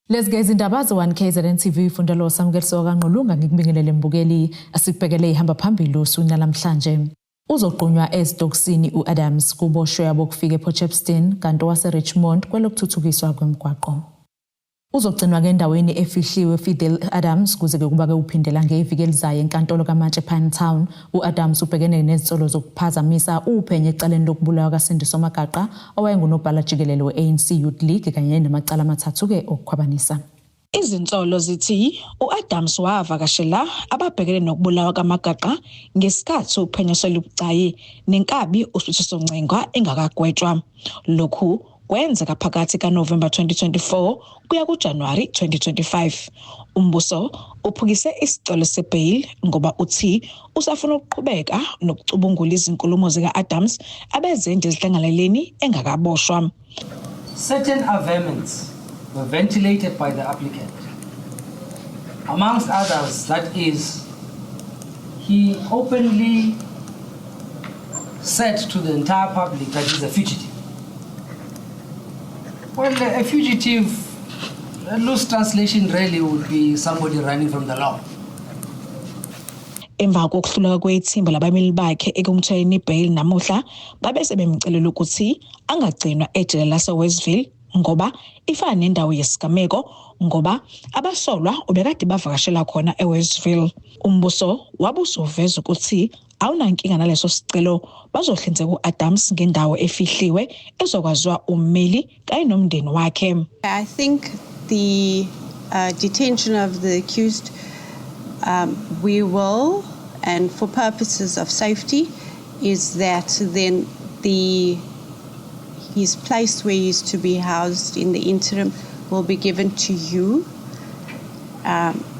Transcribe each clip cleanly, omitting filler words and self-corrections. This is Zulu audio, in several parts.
Lezi ke izindaba ze-1 KZN TV fundelo samukeliso kaNgqulunga ngikubingelele mbukeli asikubhekele ihamba phambili usuku namhlanje. Uzogqunywa ezitokisini u-Adams kuboshwe abokufika ePort Shepstone kanti owase-Richmond kwelokuthuthukiswa kwemigwaqo. Uzogcinwa-ke endaweni efihliwe Fidel Adams kuze-ke kuba-ke uphindela ngeviki elizayo enkantolo kaMantshi ePinetown. U-Adams ubhekene nezinsolo zokuphazamisa uphenyo ecaleni lokubulawa kaSindiso Magaqa owayengunobhala jikelele we-ANC Youth League kanye namacala amathathu-ke okukhwabanisa. Izinsolo zithi u-Adams wavakashela ababhekene nokubulawa kaMagaqa ngesikhathi uphenyo selubucayi nenkabi uSifiso Ncengwa engakagwetshwa. Lokhu kwenzeka phakathi kaNovemba 2024 kuya kuJanuwari 2025. Umbuso uphikise isicelo sebail ngoba uthi usafuna ukuqhubeka nokucubungula izinkulumo zika-Adams abezenze ezihlanganeleni engakaboshwa. Certain averments were ventilated by the applicant. Amongst others, that is, he openly said to the entire public that he's a fugitive. Well, a fugitive, a loose translation really would be somebody running from the law. Emva kokuhluleka kwethimba labameli bakhe ekumtholeni ibail namuhla, babe sebemcelela ukuthi angagcinwa ejele lase-Westville ngoba ifana nendawo yesigameko ngoba abasolwa ubekade bavakashela khona eWestville. Umbuso wabusuveza ukuthi awunankinga naleso sicelo, bazohlinzeka u-Adams ngendawo efihliwe ezokwaziwa ummeli kanye nomndeni wakhe. I think the detention of the accused, we will, and for purposes of safety, is that then his place where he is to be housed in the interim will be given to you,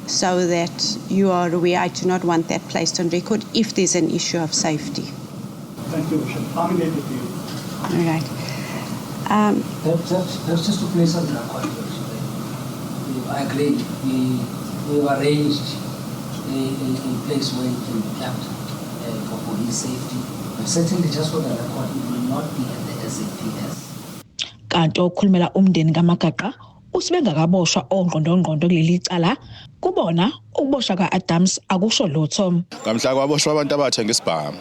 so that you are aware. I do not want that placed on record if there's an issue of safety. Thank you, Worship. Terminated you. All right. That's just to place on record, Your Worship. I agree. We've arranged a place where he can be kept for his safety. But certainly, just for the record, it will not be at the SAPS. Kanti okhulumela umndeni kaMagaqa uthi bengakaboshwa ongqondongqondo kuleli cala, kubona ukuboshwa ka-Adams akusho lutho. Ngamhla kwaboshwa abantu abathenga isibhamu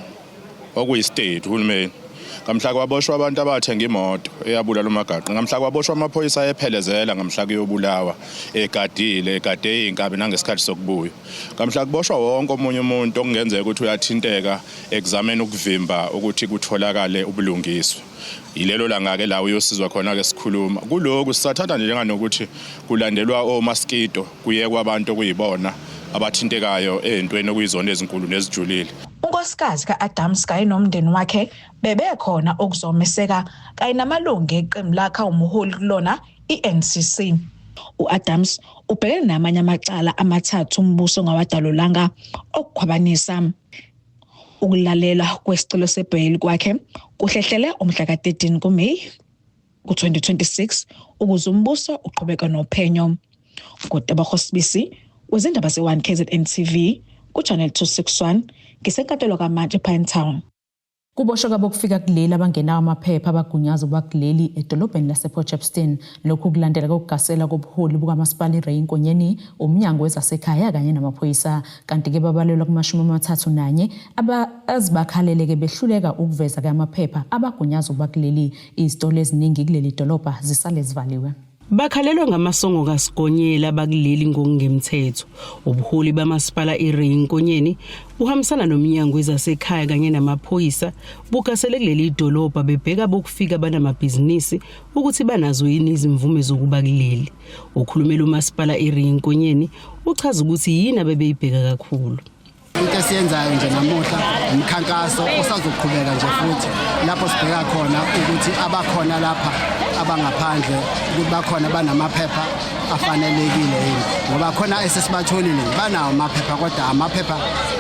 okuyi-state uhulumeni, ngamhla kwaboshwa abantu abathenga imoto eyabulala uMagaqa, ngamhla kwaboshwa amaphoyisa ayephelezela ngamhla kuyobulawa egadile egade iy'nkabi nangesikhathi sokubuya, ngamhla kuboshwa wonke omunye umuntu okungenzeka ukuthi uyathinteka ekuzameni ukuvimba ukuthi kutholakale ubulungiswa, yilelo langa-ke la uyosizwa khona-ke sikhuluma kulokhu. Sisathatha nje njenganokuthi kulandelwa omaskito kuyekwa abantu okuyibona abathintekayo ey'ntweni okuyizona ezinkulu nezijulile. Unkosikazi ka-Adams kanye nomndeni wakhe bebekhona ukuzomeseka kanye namalungu eqembu lakhe awumholi kulona i-NCC. U-Adams ubhekene namanye amacala amathathu umbuso ongawadalulanga okukhwabanisa. Ukulalela kwesicelo sebheyili kwakhe kuhlehlele umhla ka-13 kuMeyi ku-2026 ukuze umbuso uqhubeke nophenyo. NguTebogo Sibisi wezindaba ze-1 KZN TV ku-Channel 261 ngisenkantolo kaMantshi Pinetown. Kuboshwe abokufika kuleli abangenawo amaphepha abagunyaza ukuba kuleli edolobheni lasePort Shepstone. Lokhu kulandela kokugasela kobuholi bukamasipala iRay Nkonyeni, umnyango wezasekhaya kanye namaphoyisa. Kanti-ke babalelwa kuma-31 azibakhalele-ke behluleka ukuveza-ke amaphepha abagunyaza ukuba kuleli. Izitolo eziningi kuleli dolobha zisale zivaliwe. Bakhalelwa ngamasongo kaSigonyela bakuleli ngokungemthetho. Ubuholi bamasipala iRay Nkonyeni buhambisana nomnyango wezasekhaya kanye namaphoyisa bugasele kuleli dolobha bebheka bokufika banamabhizinisi ukuthi banazo yini izimvume zokuba kuleli. Ukhulumela umasipala iRay Nkonyeni uchaza ukuthi yini abebeyibheka kakhulu. Into esiyenzayo nje namuhla umkhankaso osazoqhubeka nje futhi lapho sibheka khona ukuthi abakhona lapha abangaphandle ukuthi bakhona banamaphepha afanelekile yini, ngoba khona esesibatholile banawo amaphepha kodwa amaphepha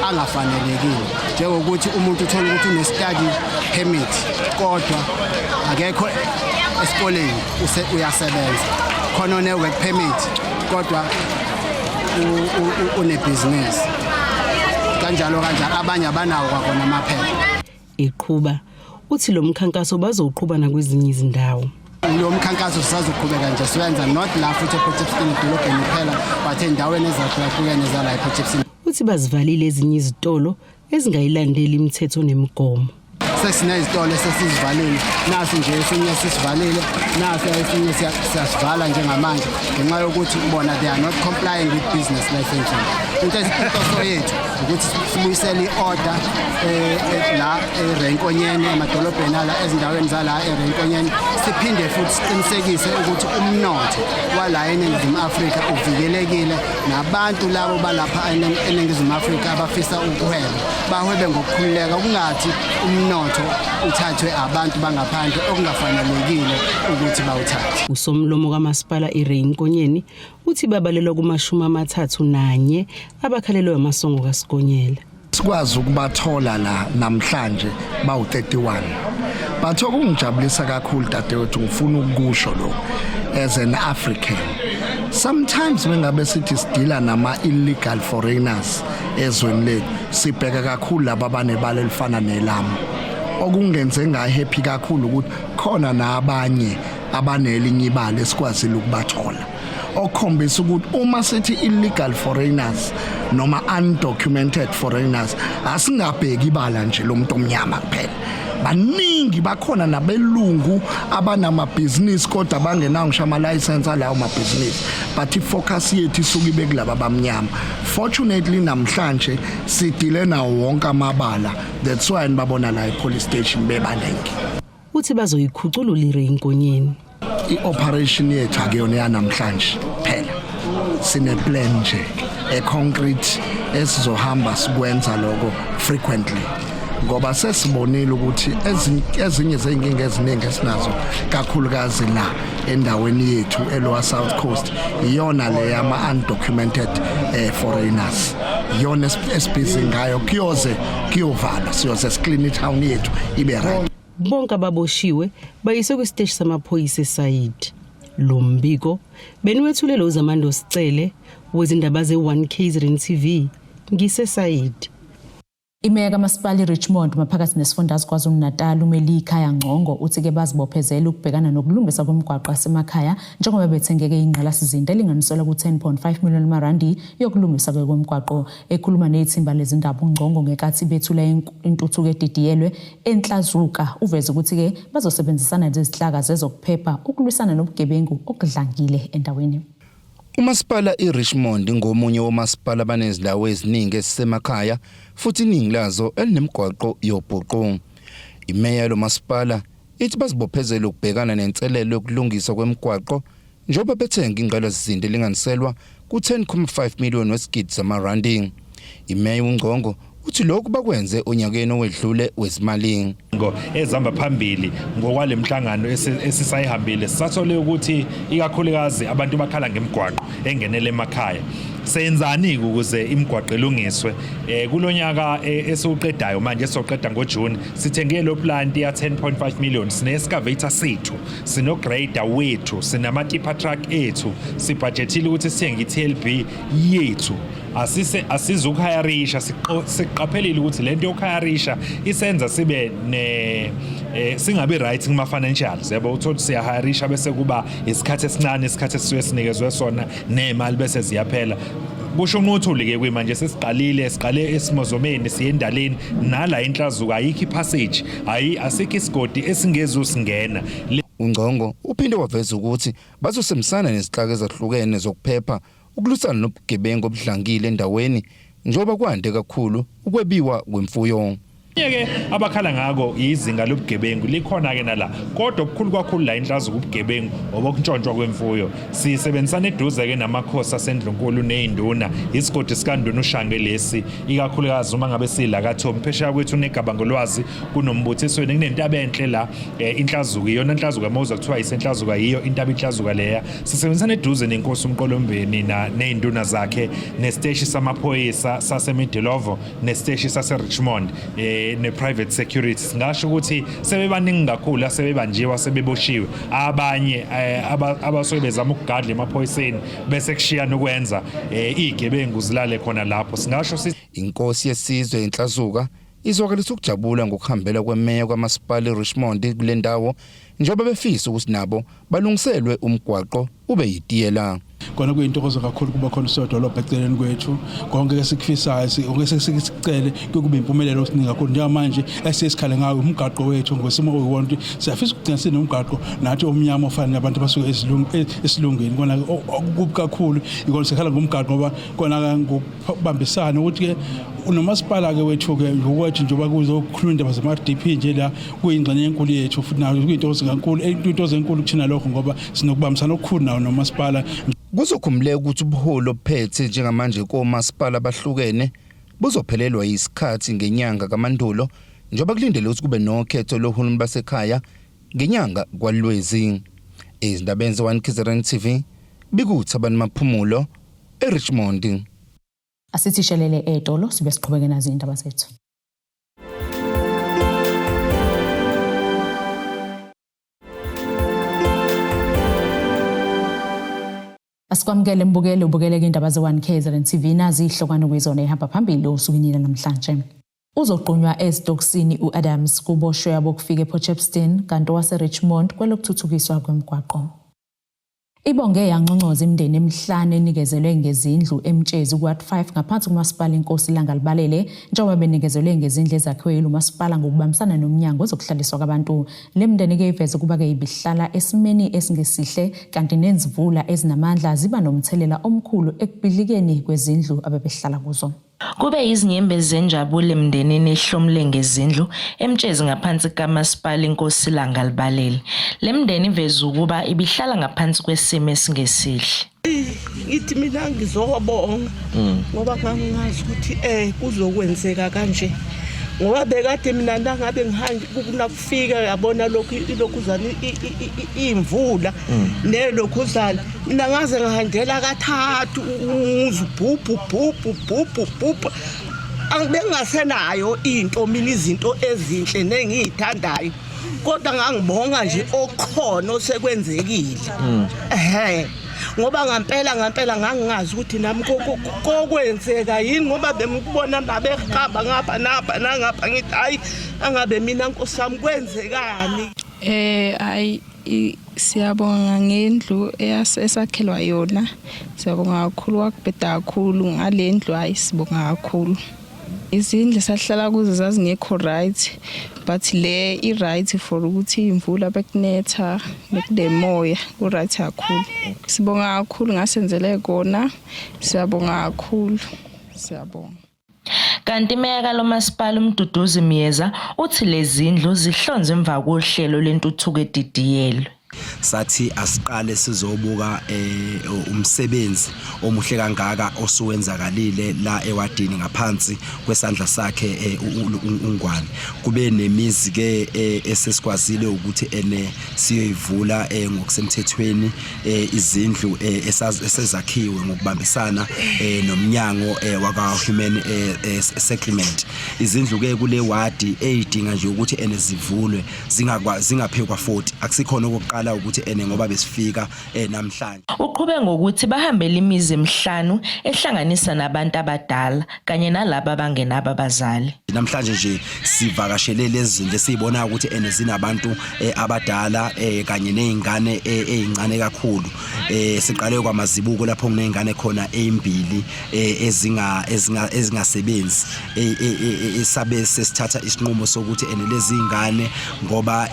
angafanelekile, njengokuthi umuntu uthola ukuthi une-study permit kodwa akekho esikoleni, uyasebenza khona, one-work permit kodwa unebhizinisi, kanjalo kanjalo. Abanye abanawo kwakona amaphepha. Iqhuba uthi lo mkhankaso bazowuqhuba nakwezinye izindawo. Lo mkhankaso sisazoqhubeka nje siwenza, not la futhi ePort Shepstone edolobheni kuphela, but ey'ndaweni ezahlukahlukene zala ePort Shepstone. Uthi bazivalile ezinye izitolo ezingayilandeli imithetho nemigomo. Sesinezitolo esesizivalile. Nasi nje esinye sisivalile, nasi esinye siyasivala njengamanje ngenxa yokuthi bona they are not complying with business licensing. Into inhloso yethu ukuthi sibuyisele i-order la eRay Nkonyeni, emadolobheni ala, ezindaweni zala eRay Nkonyeni, siphinde futhi siqinisekise ukuthi umnotho wala eNingizimu Afrika uvikelekile, nabantu labo balapha eNingizimu Afrika abafisa ukuhweba bahwebe ngokukhululeka, kungathi umnotho uthathwe abantu bangaphandle okungafanelekile ukuthi bawuthathe. Usomlomo kamasipala iRay Nkonyeni uthi babalelwa kuma-31 abakhalelwe amasongo kaSigonyela. Sikwazi ukubathola la namhlanje bawu-31, but okungijabulisa kakhulu, dadewethu, ngifuna ukukusho lo as an African, sometimes mengabe sithi sidila nama illegal foreigners ezweni lethu, sibheka kakhulu laba abanebala elifana nelami. Okungenze ngahappy kakhulu ukuthi khona nabanye abanelinye ibala esikwazile ukubathola, okukhombisa ukuthi uma sithi illegal foreigners noma undocumented foreigners, asingabheki ibala nje lomuntu omnyama kuphela. Baningi bakhona nabelungu abanamabhizinisi kodwa bangenawo ngisho ama-license alawo mabhizinisi, but ifocus yethu isuke ibe kulaba abamnyama. Fortunately, namhlanje sidile nawo wonke amabala, that's why nibabona la e-police station bebaningi. Uthi bazoyikhuculula iRay Nkonyeni. I-operation yethu akuyona yanamhlanje phela, sine plan nje e-concrete esizohamba sikwenza lokho frequently, ngoba sesibonile ukuthi ezinye zezinkinga eziningi esinazo, kakhulukazi la endaweni yethu eLower South Coast, iyona le yama undocumented foreigners, iyona esibhizi ngayo. Kuyoze kuyovalwa, siyoze siclean town yethu ibe right. Bonke ababoshiwe bayiswe kwisiteshi samaphoyisa eSayidi. Lo mbiko beniwethulele uZamando Sicele wezindaba ze-1 KZN TV ngiseSayidi. Imeya kamasipala iRichmond maphakathi nesifundazwe KwaZulu-Natal, uMelikhaya Ngcongo, uthi-ke bazibophezela ukubhekana nokulungiswa kwemigwaqo yasemakhaya njengoba bethengeke ingqalasizinda elinganiselwa ku-10.5 million amarandi yokulungiswa kwemigwaqo. Ekhuluma nethimba lezindaba uNgcongo ngenkathi bethula intuthuko edidiyelwe eNhlazuka, uveze ukuthi-ke bazosebenzisana nezinhlaka zezokuphepha ukulwisana nobugebengu okudlangile endaweni. Umasipala iRichmond ngomunye womasipala abanezindawo eziningi ezisemakhaya futhi iningi lazo elinemigwaqo yobhuqu. Imeya lomasipala ithi bazibophezela ukubhekana nenselelo yokulungiswa kwemigwaqo njengoba bethenga ingqalasizinda elinganiselwa ku-10.5 million wesigidi zamarandi. Imeya uNgcongo uthi lokhu bakwenze onyakeni owedlule wezimali. Ezihamba phambili ngokwale mhlangano esisayihambile, sisathole ukuthi ikakhulukazi abantu bakhala ngemigwaqo engenele emakhaya. Senzani ukuze imigwaqo ilungiswe kulonyaka esiwuqedayo manje, esizoqeda ngoJune? Sithenge lo plant ya 10.5 million, sine excavator sethu, sino grader wethu, sinama tipper truck ethu. Sibudgetile ukuthi sithenge i-TLB yethu. Asise asizukuhayarisha. Siqaphelile ukuthi lento yokuhayarisha isenza sibe ne singabi right kuma financials, yabo. Uthola siyahayarisha bese kuba isikhathi esincane, isikhathi esisuke sinikezwe sona, nemali bese ziyaphela. Kusho uNqothuli ke kuyimanje sesiqalile, siqale esimozomeni, siye endaleni nala inhlazuka ayikho ipassage, ayi asikho isigodi esingezusingena. UNgcongo uphinde waveza ukuthi bazosebenzisana nezinhlaka ezahlukene zokuphepha ukulwisana nobugebengu obudlangile endaweni njengoba kwande kakhulu ukwebiwa kwemfuyo. Ke abakhala ngako izinga lobugebengu likhona ke nala, kodwa okukhulu kakhulu la inhlazuka ubugebengu obokuntshontshwa kwemfuyo. Sisebenzisana eduze ke namakhosi asendlunkulu nezinduna, isigodi sikanduna uShange lesi, ikakhulukazi uma ngabe sila kaThombi phesheya kwethu negaba ngolwazi kunombuthisweni kunentaba enhle la inhlazuka, iyona inhlazuka mawuzwa kuthiwa isenhlazuka, yiyo intaba inhlazuka leya. Sisebenzisana eduze nenkosi uMqolombeni na nezinduna zakhe, nesiteshi samaphoyisa saseMidilovo, nesiteshi sase-Richmond, ne-private security. Singasho ukuthi sebebaningi kakhulu asebebanjiwe, asebeboshiwe, abanye abasuke bezama ukugadla emaphoyiseni bese kushiya nokwenza izigebengu zilale khona lapho, singasho. Inkosi yesizwe inhlazuka izwakalisa ukujabula ngokuhambela kwemeya kwamasipala iRichmond kule ndawo njengoba befisa ukuthi nabo balungiselwe umgwaqo ube yitiyela. Kona kuyintokozo kakhulu kuba khona usodolobha eceleni kwethu. Konke esikufisayo, konke esikucele kube impumelelo esiningi kakhulu. Njengamanje esesikhale ngawo umgaqo wethu ngosimo okuyiwona ukuthi siyafisa ukugcina sinomgaqo nathi omnyama ofana nabantu abasuke esilungwini. Kona kubi kakhulu ikona sikhala ngomgaqo ngoba kona ngokubambisana ukuthi-ke unomasipala-ke wethu-ke ngokwethu njengoba kuzokhuluma indaba zama-RDP nje la kuyingxenye enkulu yethu futhi nayo kuyintokozo kakhulu, intokozo enkulu kuthina lokho ngoba sinokubambisana okukhulu nawo nomasipala. Kuzokhumbuleka ukuthi ubuholi obuphethe njengamanje komasipala abahlukene buzophelelwa yisikhathi ngenyanga kaMandulo njengoba kulindeleke ukuthi kube nokhetho lohulumeni basekhaya ngenyanga kwaLwezi. Ezindabeni ze-1 KZN TV, bikuThabani Maphumulo, eRichmond. Asithi shelele etolo sibe siqhubeke nazo indaba zethu. Asikwamukele mbukeli ubukele indaba ze-1 KZN TV nazi ihlokwana kuyizona ehamba phambili osukwini namhlanje. Uzogqunywa ezitokisini u-Adams kuboshwe abokufika ePort kanti owaseRichmond kwelokuthuthukiswa kwemigwaqo. Ibonge yanconcoza imindeni emihlanu enikezelwe ngezindlu eMtshezi ku-Ward 5 ngaphansi kumasipala Inkosi Langalibalele njengoba benikezelwe ngezindlu ezakhiwe yilo masipala ngokubambisana nomnyango wezokuhlaliswa kwabantu. Le mindeni-ke iveze ukuba-ke ibihlala esimeni esingesihle kanti nezimvula ezinamandla ziba nomthelela omkhulu ekubhidlikeni kwezindlu abebehlala kuzo. Kube yizinyembezi zenjabulo emndenini ehlomule ngezindlu eMtshezi ngaphansi kukaMasipala Inkosi Langalibalele. Le mndeni iveze ukuba ibihlala ngaphansi kwesimo esingesihle. Ngithi mina ngizobonga ngoba ngangingazi ukuthi kuzokwenzeka kanje. Ngoba bekade mina nangabe ngihambe kunakufika yabona lokhu ilokhuzana imvula nelokhuzana mina ngaze ngihandela kathathu umuzi bhubhu bhubhu bhubhu bhubhu angibengasenayo into mina izinto ezinhle nengiyithandayo kodwa ngangibonga nje okhona osekwenzekile. Ehhe ngoba ngampela ngampela ngangingazi ukuthi nami kokwenzeka yini ngoba bengikubona nabehamba ngapha napha nangapha ngithi hayi angabe mina Nkosi yami kwenzekani. Hayi siyabonga ngendlu esakhelwa yona, siyabonga kakhulu, kwakubheda kakhulu ngale ndlu, hayi sibonga kakhulu. Izindlu sahlala kuzo zazingekho right, but le i-right for ukuthi imvula bekunetha bekunemoya, ku-right kakhulu. Sibonga kakhulu ngasenzele kona, siyabonga kakhulu, siyabonga. Kanti imeya kalomasipala uMduduzi Myeza uthi lezi zindlu zihlonzwe emva kohlelo lentuthuko edidiyelwe. Sathi asiqale sizobuka umsebenzi omuhle kangaka osuwenzakalile la ewadini ngaphansi kwesandla sakhe uNgwane. Kube nemizi ke esesikwazile ukuthi ene siyoyivula ngokusemthethweni izindlu esezakhiwe ngokubambisana nomnyango waka Human Settlement. Izindlu ke kule wadi eyidinga nje ukuthi ene zivulwe zingaphekwa 40. Akusikhona okokuqala ukuthi ene ngoba besifika namhlanje. Uqhube ngokuthi bahambele imizi emihlanu ehlanganisa nabantu abadala kanye nalabo abangenabo abazali. Namhlanje nje sivakashele lezi zindlu esizibona ukuthi ene zinabantu abadala kanye nezingane ezincane kakhulu. Siqale kwaMazibuko lapho kunezingane khona ezimbili ezingasebenzi. Sabe sesithatha isinqumo sokuthi ene lezi zingane ngoba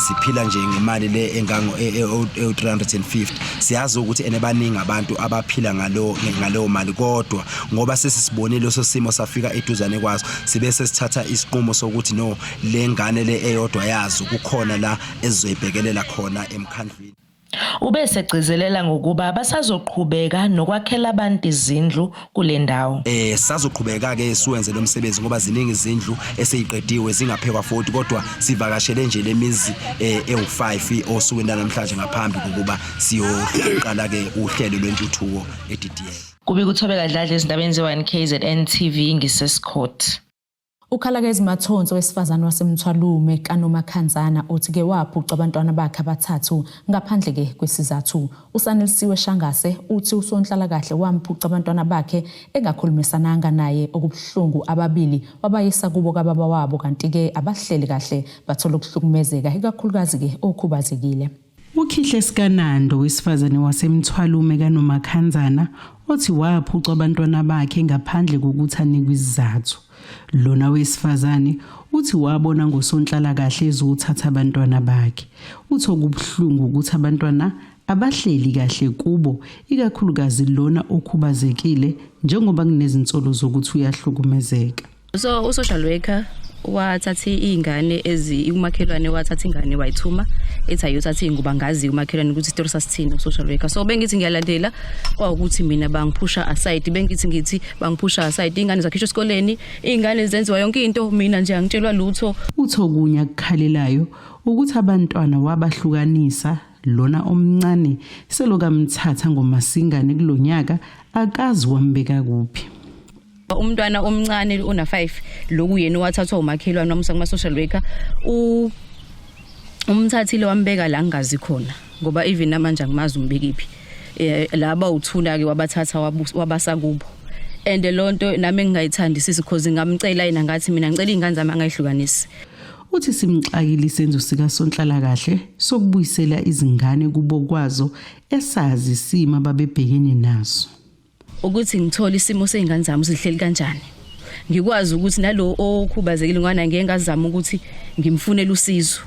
ziphila nje ngemali le engango 350. Siyazi ukuthi ene baningi abantu abaphila ngalo mali, kodwa ngoba sesisibonile leso simo safika eduzane kwaso sibe sesithatha isinqumo sokuthi no le ngane le eyodwa yazo kukhona la ezizoyibhekelela khona emkhandlwini. Ube segcizelela ngokuba basazoqhubeka nokwakhela abantu izindlu kule ndawo. Sazoqhubeka ke siwenze lo msebenzi ngoba ziningi izindlu eseyiqediwe zingaphekwa 40, kodwa sivakashele nje lemizi ewu5 osukwini namhlanje ngaphambi kokuba siyoqala ke uhlelo lwentuthuko eDDL. Kubi kuThobeka Dladla ezindabeni ze-1 KZN TV ngiseScott. Ukhala ke ezimathonsi owesifazane waseMthwalume kaNomakhanzana uthi ke waphuca abantwana bakhe abathathu ngaphandle ke kwesizathu. USanelisiwe Shangase uthi usonhlalakahle wamphuca abantwana bakhe engakhulumisananga naye okubuhlungu ababili wabayisa kubo kababa wabo kanti ke abahleli kahle bathola ukuhlukumezeka ikakhulukazi ke okhubazekile. UKhihle Sikanando wesifazane waseMthwalume kaNomakhanzana othi waphucwa abantwana bakhe ngaphandle kokuthi anikwe isizathu. Lona wesifazane uthi wabona ngosonhlalakahle ezothatha abantwana bakhe. Uthi okubuhlungu ukuthi abantwana abahleli kahle kubo ikakhulukazi lona okhubazekile njengoba kunezinsolo zokuthi uyahlukumezeka. So u-social worker wathatha iy'ngane ezi umakhelwane wathatha ingane wayithuma ethi ayothatha iy'ngubo angazi umakhelwane ukuthi isitori sasithini u-social worker. So bengithi ngiyalandela kwawukuthi mina bangiphusha aside, bengithi ngithi bangiphusha aside, iy'ngane zakhishwa esikoleni, iy'ngane zenziwa yonke into, mina nje angitshelwa lutho. Uthi okunye akukhalelayo ukuthi abantwana wabahlukanisa lona omncane selokamthatha ngoMasingane kulonyaka akazi wambeka kuphi. Umntwana omncane una 5 loku yena wathathwa umakhelwane wamusa kuma social worker, umthathile wambeka la ngingazi khona ngoba even namanje angimazi umbekiphi. Laba uthuna ke wabathatha wabasa kubo. And lonto nami ngingayithandisisi because ngamcela yena ngathi mina ngicela izingane zami angayihlukanisi. Uthi simxakile isenzo sikasonhlalakahle sokubuyisela izingane kubo kwazo esazi isimo ababebhekene naso. Ukuthi ngithole isimo sey'ngane zami sihleli kanjani, ngikwazi ukuthi nalo okhubazekile ngwana ngeke ngazama ukuthi ngimfunele usizo.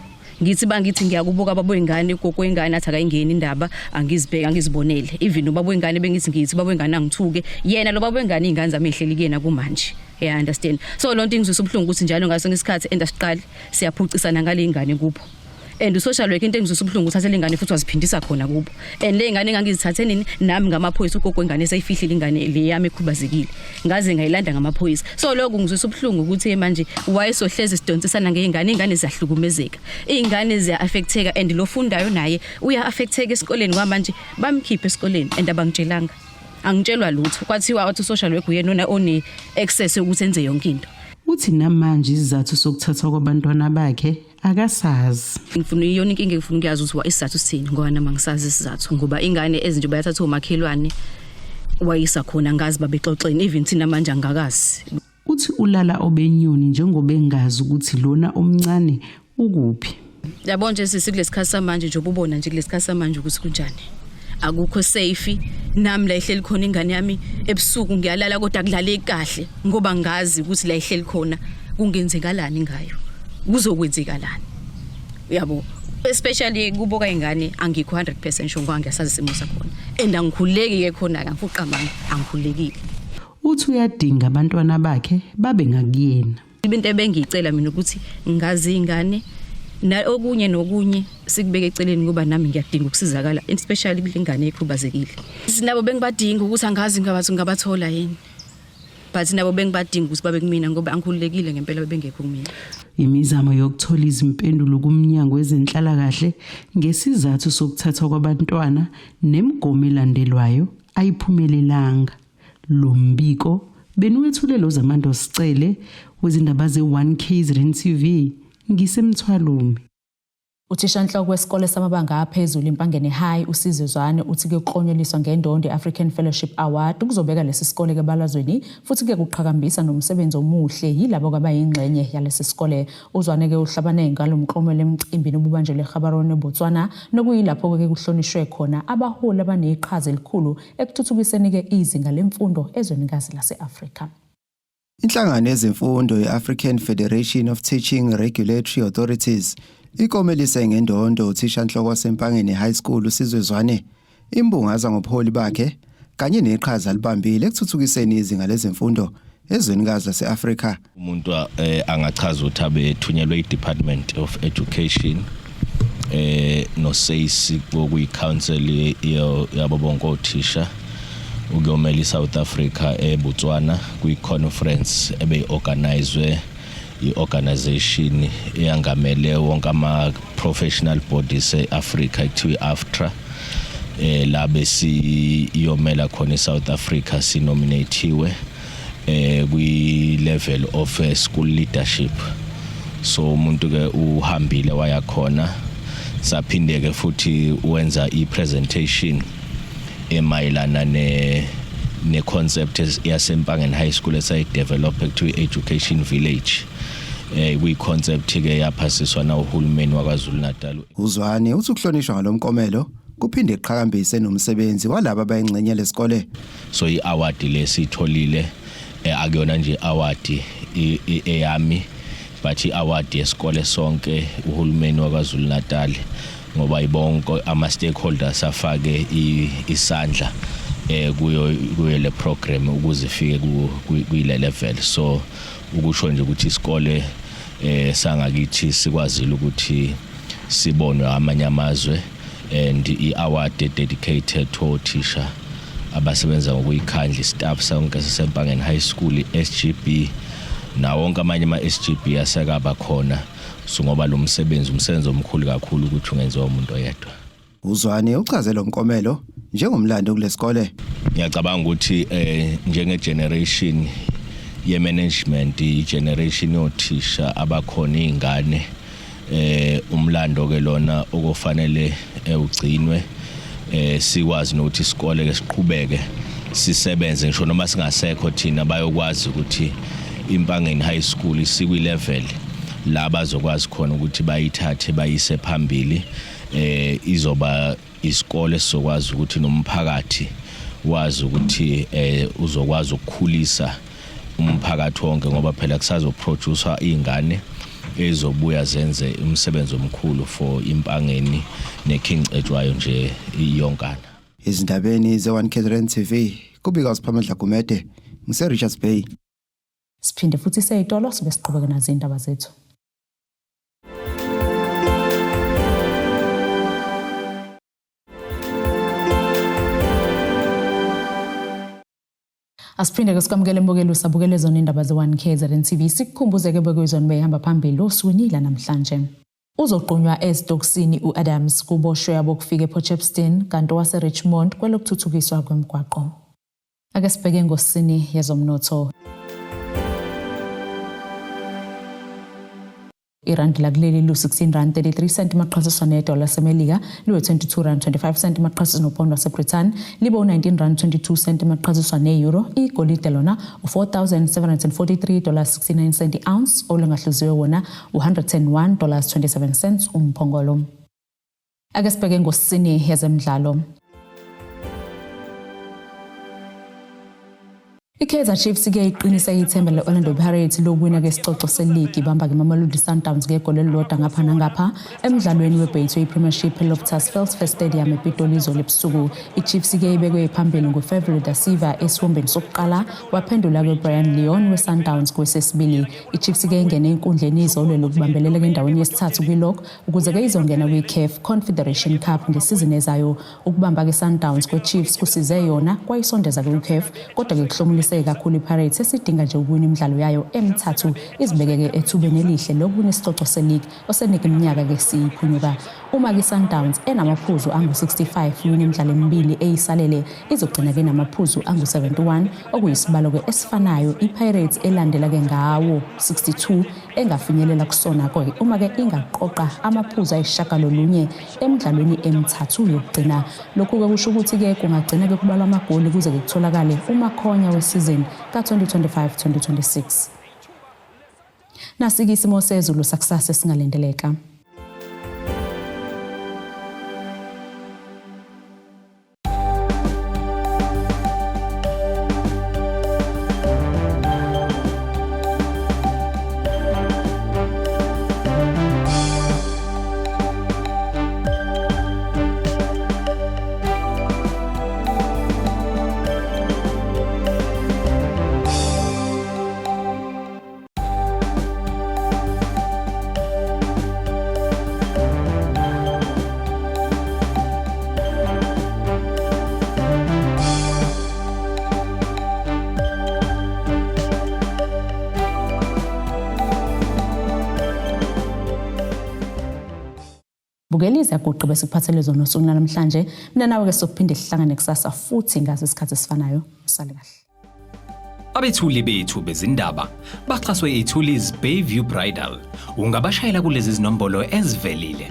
Ngithi bangithi ngiyakubuka babo ingane gogo ingane athi akayingeni indaba angizibheka angizibonele, even ubaba wengane bengithi ngithi ubaba wengane angithuke yena lo baba wengane izingane zami ezihleli kuyena kumanje. Yeah, understand. So lonto ingizwisa ubuhlungu ukuthi njalo ngaso ngesikhathi and asiqali siyaphucisana ngale ingane kubo. And u-social worker into engizwisa ubuhlungu uthathe lengane futhi waziphindisa khona kubo. And le ngane engangizithathe nini nami ngamaphoyisa ugogo wengane seyifihlile ingane le yami ekhubazekile. Ngaze ngayilanda ngamaphoyisa. So lokho ngizwisa ubuhlungu ukuthi manje wayesohlezi sidonsisana ngezingane, izingane ziyahlukumezeka. Izingane ziya-affecteka and lo fundayo naye uya-affecteka esikoleni kwamanje bamkhiphe esikoleni and abangitshelanga. Angitshelwa lutho. Kwathiwa wathi u-social worker uyena one access yokuthi enze yonke into. Uthi namanje isizathu sokuthathwa kwabantwana bakhe akasazi. Ngifuna iyona inkinga engifuna ukuyazi ukuthi isizathu sithini ngoba nami angisazi isizathu ngoba ingane ezinje bayathatha omakhelwane wayisa khona ngazi babexoxeni even thina manje angakazi. Uthi ulala obenyoni njengoba engazi ukuthi lona omncane ukuphi. Yabo nje sisi kulesikhathi samanje nje ubona nje kulesikhathi samanje ukuthi kunjani. Akukho safe nami la ihleli khona ingane yami ebusuku ngiyalala kodwa akulaleki kahle ngoba ngazi ukuthi la ihleli khona kungenzekalani ngayo. Kuzokwenzekalani. Yabo especially kuboka ingane angikho 100% sure ngoba ngiyasazi isimo sakhona and angikhululeki ke khona ke angifuqamanga angikhululekile. Uthi uyadinga abantwana bakhe babe ngakuyena. Into ebengiyicela mina ukuthi ngazi ingane na okunye nokunye sikubeke eceleni ngoba nami ngiyadinga ukusizakala especially kule ngane ekhubazekile. Sinabo bengibadinga ukuthi angazi ngabathi ngabathola yini. But nabo bengibadinga ukuthi babe kumina ngoba angikhululekile ngempela bengekho kumina. Imizamo yokuthola izimpendulo kumnyango wezenhlalakahle ngesizathu sokuthathwa kwabantwana nemigomo elandelwayo ayiphumelelanga. Lo mbiko beniwethule lo Zamando Sicele wezindaba ze-1 KZN TV ngisemthwalume. Uthishanhloko wesikole samabanga aphezulu iMpangeni High uSizwe Zwane uthi kuyoklonyeliswa ngendondo i-African Fellowship Award ukuzobeka lesi sikole kebalazweni futhi ke kuqhakambisa nomsebenzi omuhle yilabo abayingxenye yalesi sikole. Uzwane ke uhlabane ngalo mklomelo emcimbini obubanjelwe eGaborone eBotswana nokuyilapho ke kuhlonishwe khona abaholi abaneqhaza elikhulu ekuthuthukiseni ke izinga lemfundo ezwenikazi lase-Afrika. Inhlangano yezemfundo ye-African Federation of Teaching Regulatory Authorities ikomelise ngendondo uthishanhloko waseMpangeni High School uSizwe Zwane imbungaza ngobuholi bakhe kanye neqhaza alibambile ekuthuthukiseni izinga lezemfundo ezwenikazi lase-Afrika. Umuntu angachaza ukuthi abethunyelwe i-Department of Education no-SACE okuyi-council yabo bonke othisha ukuyomela i-South Africa eBotswana kwi-conference ebeyi-organizwe i-organization eyangamele wonke ama-professional bodies e-Africa ekuthiwa i-AFTRA la besiyomela khona i-South Africa sinominatiwe. Kwi level of school leadership, so umuntu ke uhambile waya khona. Saphinde ke futhi wenza i-presentation emayelana ne concept yaseMpangeni High School esayidevelop, ekuthiwa education village. Kuyi concept ke yaphasiswa na uhulumeni waKwaZulu Natal. Uzwane uthi ukuhlonishwa ngalomkomelo kuphinde kuqhakambise nomsebenzi walabo abayingxenye lesikole. So i-award lesitholile akuyona nje award eyami, but i-award yesikole sonke, uhulumeni waKwaZulu Natal, ngoba ibonke ama stakeholders afake isandla kuyo le program ukuze ifike kuyile level. So ukusho nje ukuthi isikole sangakithi sikwazile ukuthi sibonwe amanye amazwe, and i-award dedicated to othisha abasebenza ngokuyikhandla, staff sonke saseMpangeni High School, SGB, nawo wonke amanye ama-SGB asekaba khona. So ngoba lo msebenzi umsebenzi omkhulu kakhulu ukuthi ungenziwa umuntu oyedwa. Uzwane uchaze lo mkomelo njengomlando kulesikole. Ngiyacabanga ukuthi njenge generation ye management, i generation yothisha abakhona, izingane, umlando ke lona okufanele ugcinwe, sikwazi nokuthi isikole ke siqhubeke sisebenze ngisho noma singasekho thina, bayokwazi ukuthi iMpangeni High School isikwi level la bazokwazi khona ukuthi bayithathe bayise phambili. Izoba isikole sizokwazi ukuthi nomphakathi wazi ukuthi uzokwazi ukukhulisa umphakathi wonke, ngoba phela kusazoproduce izingane ezobuya zenze umsebenzi omkhulu for iMpangeni neKing Cetshwayo nje iyonkana. Izindabeni ze-1 KZN TV, kubika uSiphamandla Gumede, ngise Richards Bay. Siphinde futhi seyitolo sibe siqhubeka nazo indaba zethu. Asiphinde ke sikwamukele mbukeli usabukele zona indaba ze-1 KZN TV. Sikukhumbuze ke bekuyizona behamba phambili osukwini namhlanje. Uzoqunywa ezitokisini u-Adams, kuboshwe abokufika ePort kanti wase-Richmond kwelokuthuthukiswa kwemigwaqo. Ake sibheke ngosini yezomnotho. Irandi lakuleli lu-16 rand 33 cent maqhathaniswa nedola laseMelika, liwe-22 rand 25 cent maqhathaniswa nopound waseBrithani, libe u-19 rand 22 cent maqhathaniswa ne-euro. Igolide lona u-4743 dollars 69 cent i-ounce, olungahluziwe wona u-101 dollars 27 cents umphongolo. Ake sibheke ngosini yezemidlalo. I-Kaizer Chiefs ke iqinise ithemba le-Orlando Pirates lokuwina ke isicoco seligi, ibamba ke Mamelodi Sundowns ngegoli elilodwa ngapha nangapha emdlalweni we-Betway Premiership eLoftus Versfeld Stadium ePitoli izolo ebusuku. I-Chiefs ke ibekwe phambili nguFavio da Silva esiwombeni sokuqala, waphendula ke-Brian Leon we-Sundowns kwesesibili. I-Chiefs ke ingene enkundleni izolo lokubambeleleka endaweni yesithathu kwi-log ukuze ke izongena kwi-CAF Confederation Cup ngesizini ezayo. Ukubamba ke-Sundowns kwe-Chiefs kusize yona kwayisondeza kwi-CAF, kodwa-ke kuhlomuliseke kakhulu i-Pirates esidinga nje ukuwina imidlalo yayo emithathu izibekeke ethubeni elihle lokuwina isicoco se-league osenike iminyaka-ke siyiphunyuka. Uma-ke i-Sundowns enamaphuzu angu-65 wina imidlalo emibili eyisalele, izogcina-ke namaphuzu angu-71, okuyisibalo-ke esifanayo i-Pirates elandela-ke ngawo 62 engafinyelela kusona-ke uma-ke ingaqoqa amaphuzu ayisishiyagalolunye emidlalweni emithathu yokugcina. Lokhu-ke kusho ukuthi-ke kungagcina-ke kubalwa amagoli kuze-ke kutholakale umakhonya wesizini ka-2025-2026. Nasi-ke isimo sezulu sakusasa esingalindeleka. Bukela izaguqi bese kuphathele zona osuku namhlanje. Mina nawe ke sokuphinde sihlangane kusasa futhi ngaso isikhathi esifanayo. Usale kahle. Abethuli bethu bezindaba baxhaswe iThuli's Bayview Bridal. Ungabashayela kulezi zinombolo ezivelile.